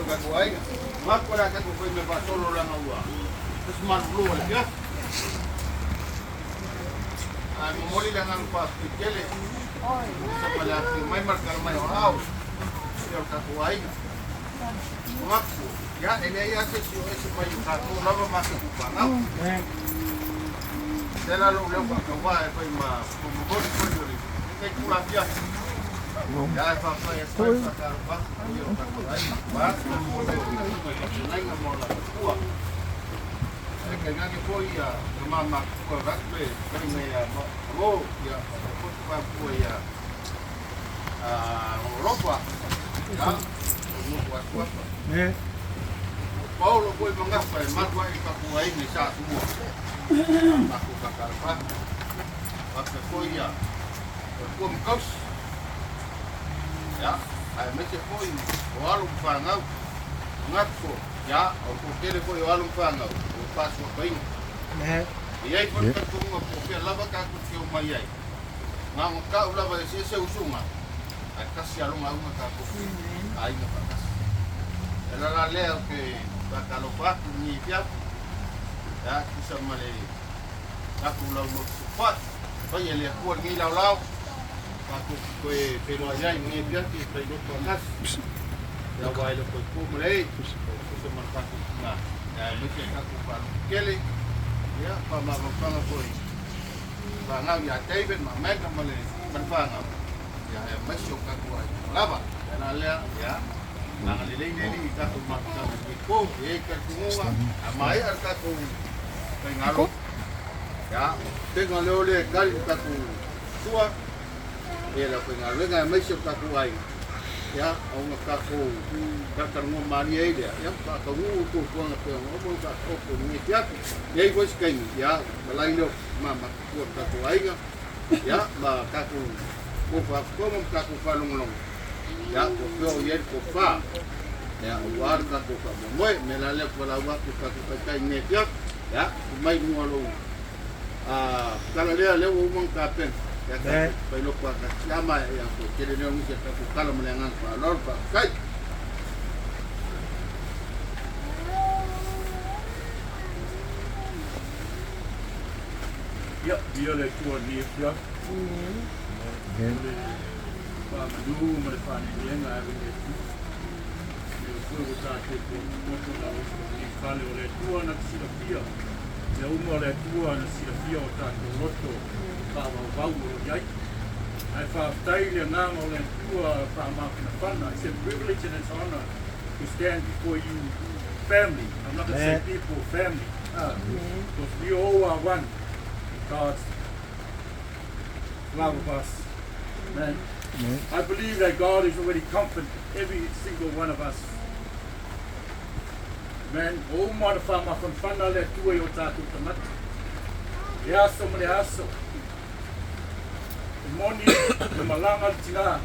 o tatou aiga. Manatu o le a tatou fai mea faasolo leaga ua 12 o le afiafi. Ae momoli le agaga faafetai tele tusa ma le afifio mai ma le tala mai o aao i o tatou aiga. Manatu, ia e leai lava se isi o ese mai o tatou lava matou fanau. Lea la lou leo faatauvaa e fai ma momoli foi o le lenei itula afiafi. Ia e faafetai atu ai faatalofa atu i o tatou aiga. Vaeatu le Susuga i Fetalaiga ma o latou tua. Ae tainane foi ia tama matutua vaeatu le fetalaiga ia Malo, ia faapea foi le tama matua ia Olofa, ia o le nofo asuafa. O Paolo foi ma Gafa e malu ae i tatou aiga i Sa Atumua. Matou faatalofa atu. Faapea foi ia o le tua ma tausi. Ia, aemaise foi o alo ma fanau. Manatu foi, ia, o le toatele foi o alo ma fanau o faasuafaina. E i ai foi le talitonuga po o fea lava tatou te omai ai, na ona tau lava e eseese usuga, ae tasi lava lona auga tatou te aiga faatasi. O le ala la lea ou te faatalofa atu i lenei afiafi, ia, tusa ma le tatou laulotu fai e le Atua lenei laolao, tatou te toe feiloai ai i lenei afiafi e fai lotu faatasi. Ia, aua e le o toe po ma le ei, tusa ma le tatou tina, ia, aemaise le tatou faalotu tele, ia, faamavafaga foi fanau ia David ma Amanda ma le fanau, ia, aemaise o tatou aiga lava. O le ala lea, ia, agalelei le Alii i tatou mafutaga i lenei po. E i ai talitonuga, a maea le tatou faigalotu, ia, tega lea o lea e tali le tatou sua, ia le aufaigaluega aemaise o tatou aiga, ia, ona tatou talatalanoa malie ai lea, ia, faataunuu fuafuaga pei ona uma ona faataoto i lenei afiafi. E i ai foi se taimi, ia, malai lea o tama matutua o le tatou aiga, ia, ma tatou tofa ma tatou faalogologo, ia, po o fea o i ai le tofa, ia, aua le tatou faamoemoe. O le mea la lea ou te valaau atu i le tatou taitai i lenei afiafi, ia, tuu mai i luga o lou tala lea, lea ua uma ona tapena, ia, tatou fai lotu faatasi. A maea, ia, toe tele lea o nisi a tatou tala ma le agaga faaaloalo. Faafetai. Ia, viia le Atua i lenei afiafi. O le faamanu ma le faaneniega e ave i le Atua. Lea foi ua tatou potopoto lalo o lenei fale o le Atua na te silafia. Mea uma o le Atua na silafia o tatou loto faavauvau o lo o i ai. Ae faafetai i le agaga o le Atua faamafanafana. It's a privilege and it's honor to stand before you family. I'm not going to say people, family. Because we all are one in God's love of us. Amen. I believe that God has already comforted every single one of us. Amen. O uma na whaamafanafana le Atua i o tātou tagata. Le aso ma le aso. E moni le malaga le tinā.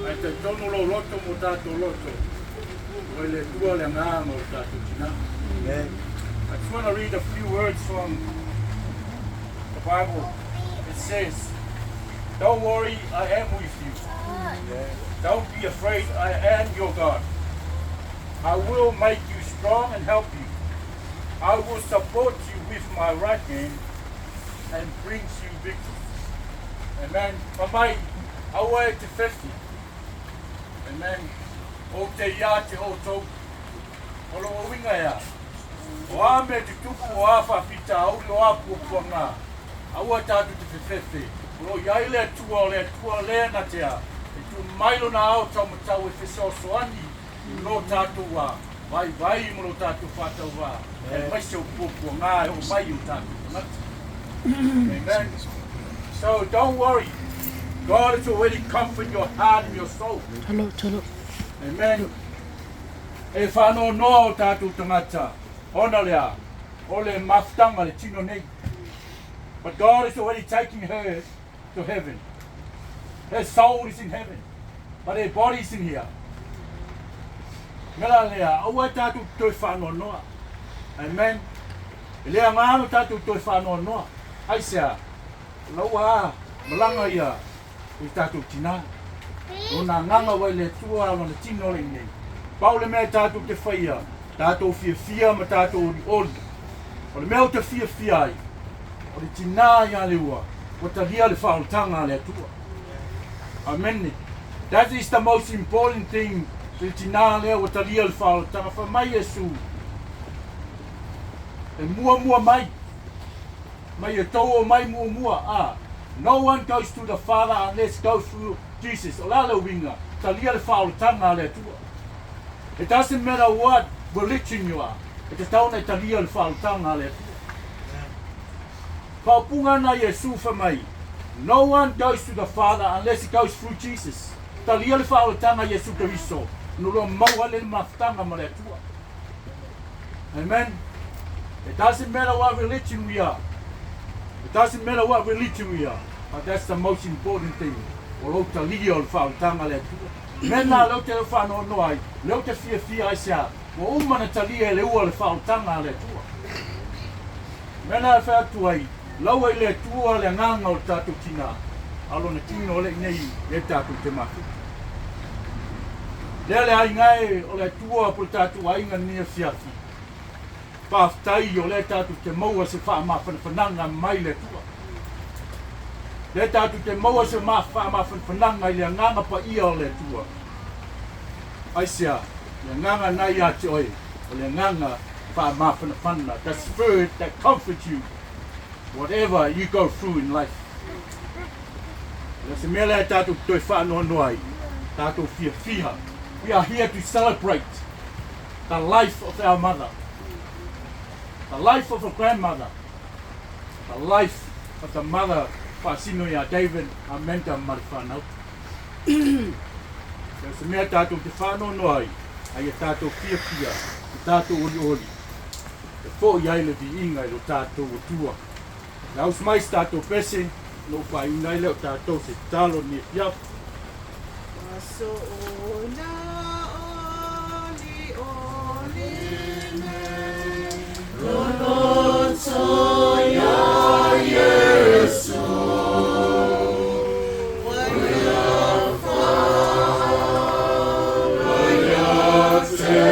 Ae talitonu lou loto mo tātou loto. O le Atua le agaga o le tātou tinā. Amen. I just want to read a few words from the Bible. It says, "Don't worry, I am with you. Don't be afraid, I am your God. I will make you strong and help you. I will support you with my right hand and bring you victory." Amen. Fai mai, aua e te fefe. Amen. Ou te ia te outou. O lo o uiga e a. O a mea tutupu, o a faafitauli, o a puapuaga, aua tatou te fefefe. O lo o i ai le Atua, o le Atua lea na te a. E tu mai lona ao taumatau e fesoasoani i lo tatou a vaivai ma lo tatou faatauvā, aemaise o puapuaga e oo mai i o tatou tagata. Amen. So don't worry. God has already comforted your heart and your soul. Amen. E whanonoa o tātou tangata, ona lea, o le mafutaga le tino nei. But God is already taking her to heaven. Her soul is in heaven, but her body is in here. Me la lea, aua e tātou toe whanoanoa. Amen. E lea ngā no tātou toe whanoanoa. Ai sea, laua a, malanga ia i tātou tina. O nā nganga wai le tua lona tino le nei. Pau le mea tatou te faia, tatou fiafia ma tatou olioli. O le mea ou te fiafia ai, o le tinā ia Leua, ua talia le faaolataga a le Atua. Amene. That is the most important thing, le tinā lea ua talia le faaolataga. Fai mai Iesu, e muamua mai, mai e tou omai muamua, a. No one goes to the Father unless go through Jesus. O le a le uiga? Talia le faaolataga a le Atua. It doesn't matter what religion you are, e tatau ona e talia le faaolataga a le Atua. Faaupuga na Iesu fai mai, No one goes to the Father unless it goes through Jesus. Talia le faaolataga a Iesu Keriso, ona loa maua ai le mafutaga ma le Atua. Amen. It doesn't matter what religion we are. It doesn't matter what religion we are. But that's the most important thing. O lou talia o le faaolataga a le Atua. Mea na lea ou te faanoanoa ai, lea ou te fiafia ai sea, ua uma na talia e le ua le faaolataga a le Atua. Mea na e fai atu ai, laua i le Atua le agaga o le tatou tinā, a o lona tino le i nei e tatou te mafuta. Lea le aiga e o le Atua po le tatou aiga lenei afiafi. Faafetai o lea tatou te maua se faamafanafanaga mai le Atua. Lea tatou te maua se faamafanafanaga i le agaga paia o le Atua. Aisea, le agaga na ia te oe, o le agaga faamafanafana, the spirit that comforts you whatever you go through in life. Le se mea lea tatou toe faanoanoa ai, tatou fiafia. We are here to celebrate the life of our mother, the life of a grandmother, the life of the mother faasino ia David Amenta ma le whanau. Le se mea tatou te faanoanoa ai, ai e tatou fiafia, e tatou olioli, e fo'i ai le viiga i lo tatou Atua. Le ausi mai se tatou pese, ona ou faaiuina ai lea o tatou se tatalo i lenei afiafi. Aso ona olioli nei, loloto iā Iesu. Ua ia whaalaia te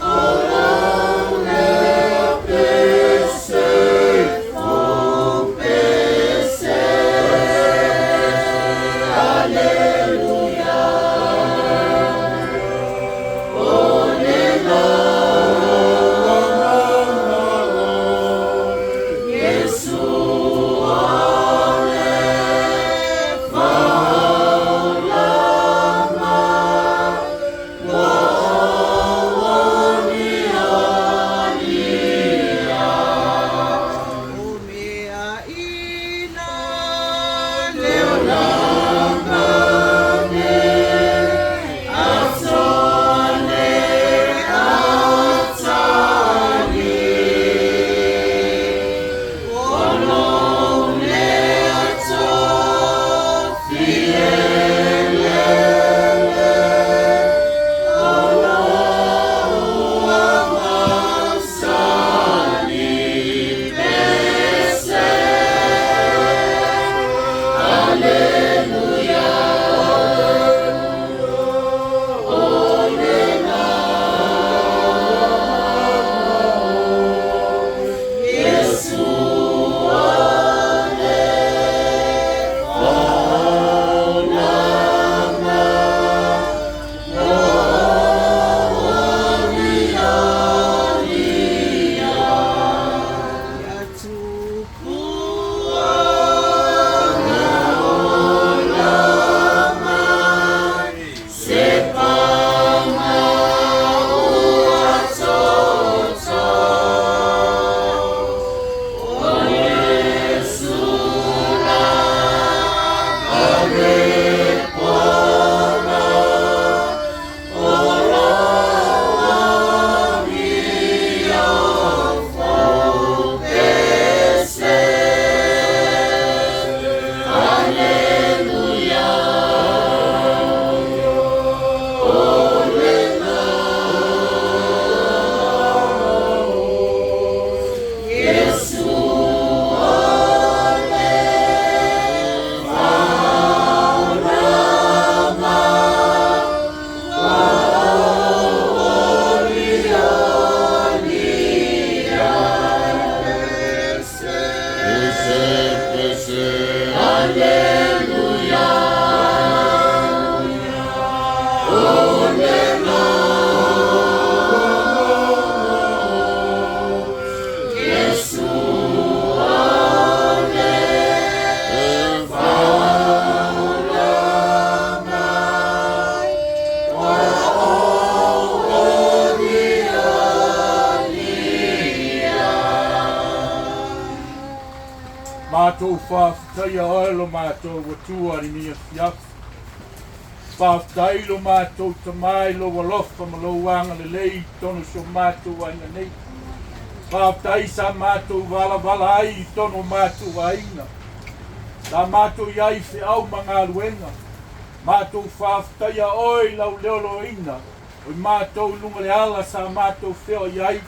o lau lea pese, o pese. Aleluia. Matou faafetaia oe lo matou Atua i lenei afiafi. Faafetai lo matou Tama i lou alofa ma lou agalelei i totonu o si o matou aiga nei. Faafetai sa matou valavala ai i totonu o matou aiga. Sa matou i ai i feau ma galuega. Matou faafetaia oe i lau leoloina o i matou i luga o le ala sa matou feoai ai,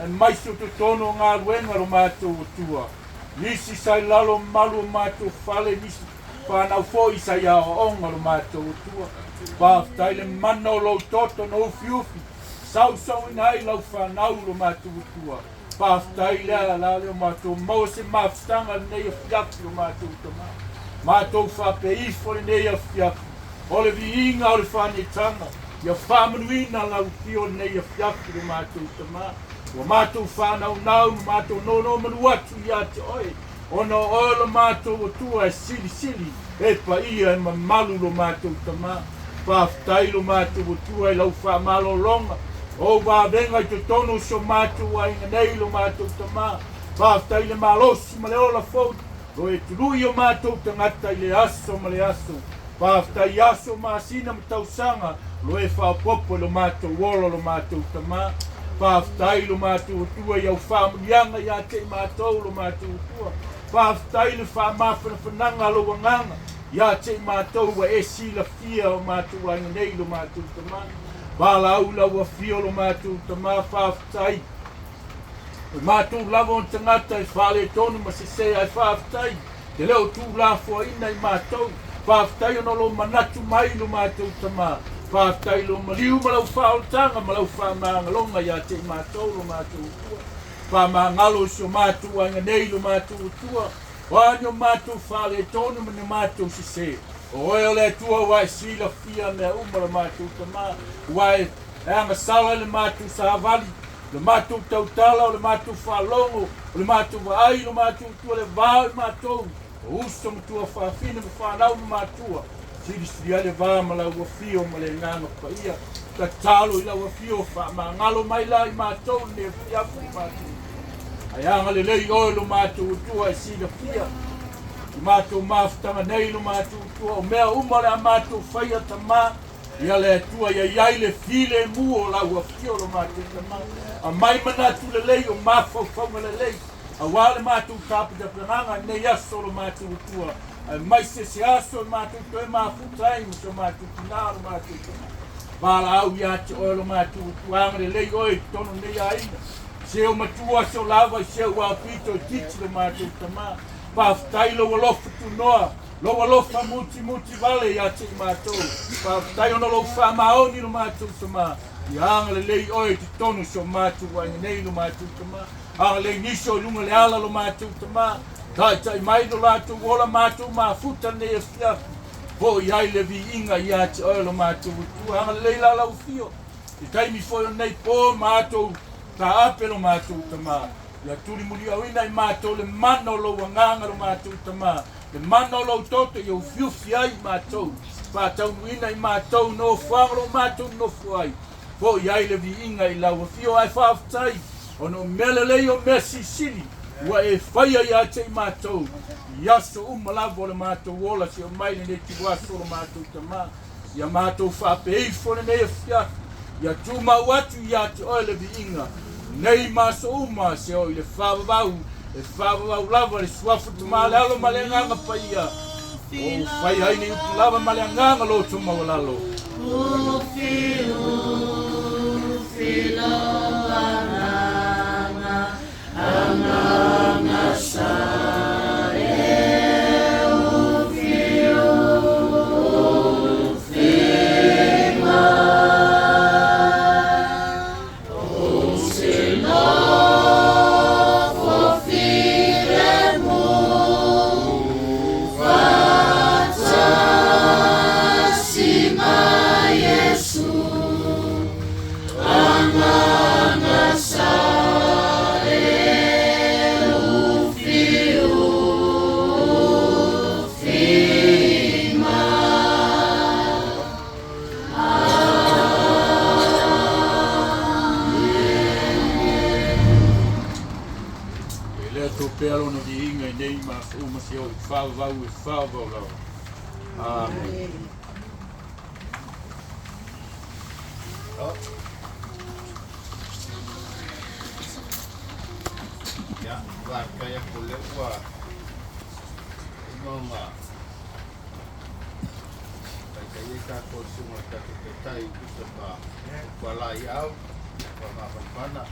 aemaise o totonu o galuega lo matou Atua. Nisi sa i lalo o malu o matou fale, nisi whanau foi sa i aoaoga lo matou Atua. Faafetai le mana o lou toto na ufiufi, sausauina ai lau whanau lo matou Atua. Faafetai lea la leo matou maua se mafutaga lenei afiafi lo matou Tama. Matou faapeifo lenei afiafi, o le viiga o le faanetaga, ia faamanuina lau afio lenei afiafi lo matou Tama. Ua matou whānaunau ma matou nonomanu atu ia te oe, ona o oe lo matou Atua e silisili, e paia e mamalu lo matou Tama. Faafetai lo matou Atua i lau faamalologa, o vavega i totonu o si o matou aiga nei lo matou Tama. Faafetai le malosi ma le ola fou, lo e tului o matou tagata i le aso ma le aso. Faafetai aso masina ma tausaga, lo e faaopoopo i lo matou ola lo matou Tama. Faafetai lo matou Atua i au faamanuiaga ia te i matou lo matou Atua. Faafetai le faamafanafanaga a lou agaga ia te i matou ua e silafia o matou aiga nei lo matou Tama. Valaau lau afio lo matou Tama, faafetai. O matou lava o tagata e faaletonu ma sese ai faafetai. Te leo tūlafoaina i matou. Faafetai ona lo manatu mai lo matou Tama. Faafetai lo maliu ma lau faaolataga ma lau faamagaloga ia te i matou lo matou Atua. Faamagalo i si o matou aiga nei lo matou Atua. O a ni o matou faaletonu ma ni o matou sese. O oe o le Atua ua e silafia mea uma lo matou Tama. Ua e agasala i le matou savali, le matou tautala, o le matou faalogo, o le matou vaai, lo matou Atua le va o i matou, o uso ma tuafafine ma fanau ma matua, silisili ai le va ma lau afio ma le agaga paia. Tatalo i lau afio faamagalo mai la i matou lenei afiafi lo matou Atua. Ae agalelei oe lo matou Atua e silafia i matou mafutaga nei lo matou Atua, o mea uma o le a matou faia Tama, ia le Atua ia iai le filemu o lau afio lo matou Tama. Aumai manatu lelei o mafaufauga lelei, auā le matou tapetapenaga nei aso lo matou Atua, aemaise se aso e matou toe mafuta ai ma so matou tinā lo matou Tama. Valaau ia te oe lo matou Atua, agalelei oe i totonu nei aiga. Se o matua se o lava i se ua pito i titi lo matou Tama. Faafetai lou alofa tunoa, lou alofa mutimuti vale ia te i matou. Faafetai ona lou faamaoni lo matou Tama. Ia agalelei oe i totonu si o matou aiga nei lo matou Tama. Agalelei nisi o i luga le ala lo matou Tama. Taitai mai lo latou ola matou mafuta lenei afiafi. Foi ai le viiga ia te oe lo matou Atua. Agalelei la lau afio. I taimi foi o nei pō matou taape lo matou Tama. Ia tulimuliauina i matou le mana o lou agaga lo matou Tama. Le mana o lou toto ia ufiufi ai i matou. Faataunuuina i matou nofoaga lo matou nofo ai. Foi ai le viiga i lau afio ae faafetai ona o mea lelei o mea silisili ua e faia ia te i matou i aso uma lava o le matou ola seia mai lenei tuaso lo matou Tama. Ia matou faapeifo lenei afiafi, ia tumau atu ia te oe le viiga nei ma aso uma seia oo i le faavavau, e faavavau lava le suafa Tama le Alo ma le Agaga Paia, o ou faia ai nei upu lava ma le agaga loto maualalo. Ufiufi lo agaga, agaga sa e ufiufi mai. Ou se nofo filemu, faatasi ma Iesu, agaga sa e ufiufi mai. E le Atua pea lona viiga i nei ma aso uma seia oo i le faavavau e faavavau lava. Amene. Ia, faafetai atu o lea ua uma ona taitai ai tatou i le susuga i le tatou Taitai e tusa ma fualaau ma mafanafana,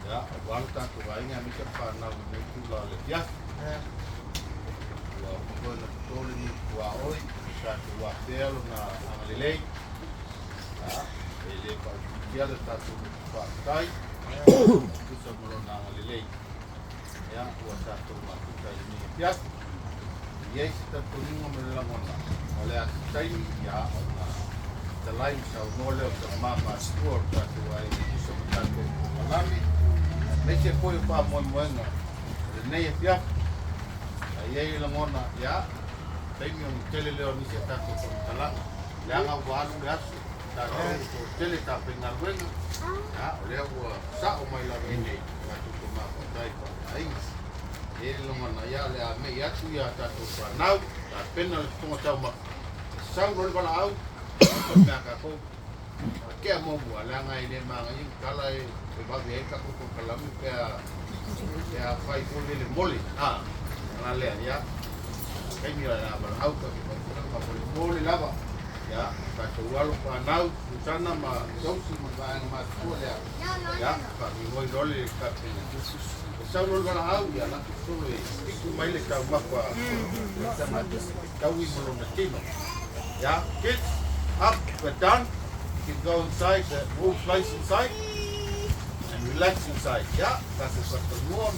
ia, aua lo tatou aiga aemaise le fanau i lenei itula o le afiafi. Ua uma foi ona toto le niu puaoi, tatou afea lona agalelei. Ia, e le faaitiitia le tatou loto faafetai e tusa ma lona agalelei. Ia, ua tatou mafuta i lenei afiafi. E i ai se talitonuga ma le lagona, o le a se taimi, ia, ona fetalai ma saunoa lea o tama matutua o le tatou aiga e tusa ma tatou polokalame, aemaise foi o faamoemoega o lenei afiafi. A i ai le lagona, ia, taimi ona tele lea o nisi a tatou faamatalaga, leaga ua alu le aso, tatou toatele taufaigaluega, ia, o lea ua sao mai lava i inei tatou tama patai faaiga. E i ai le lagona, ia, o le a mei atu ia tatou fanau, tapena le fofoga taumafa, e sau loa le valaau, o mea tatou tea muamua, leaga e le magaia ni tala e vave ai le tatou polokalame pe a fai foi lele mole a na lea, ia taimi o le a valaau tatou faamolemole lava, ia tatou alo fanau Susana ma Josi ma vaega matutua lea, ia faamigoi loa le kapena e sau loa le valaau, ia lafo solo e tiku mai le taumafa le tagata taui ma lona tino. Yeah, kids, up, we're done. You can go inside the warm place inside and relax inside. Yeah, that's what the warm.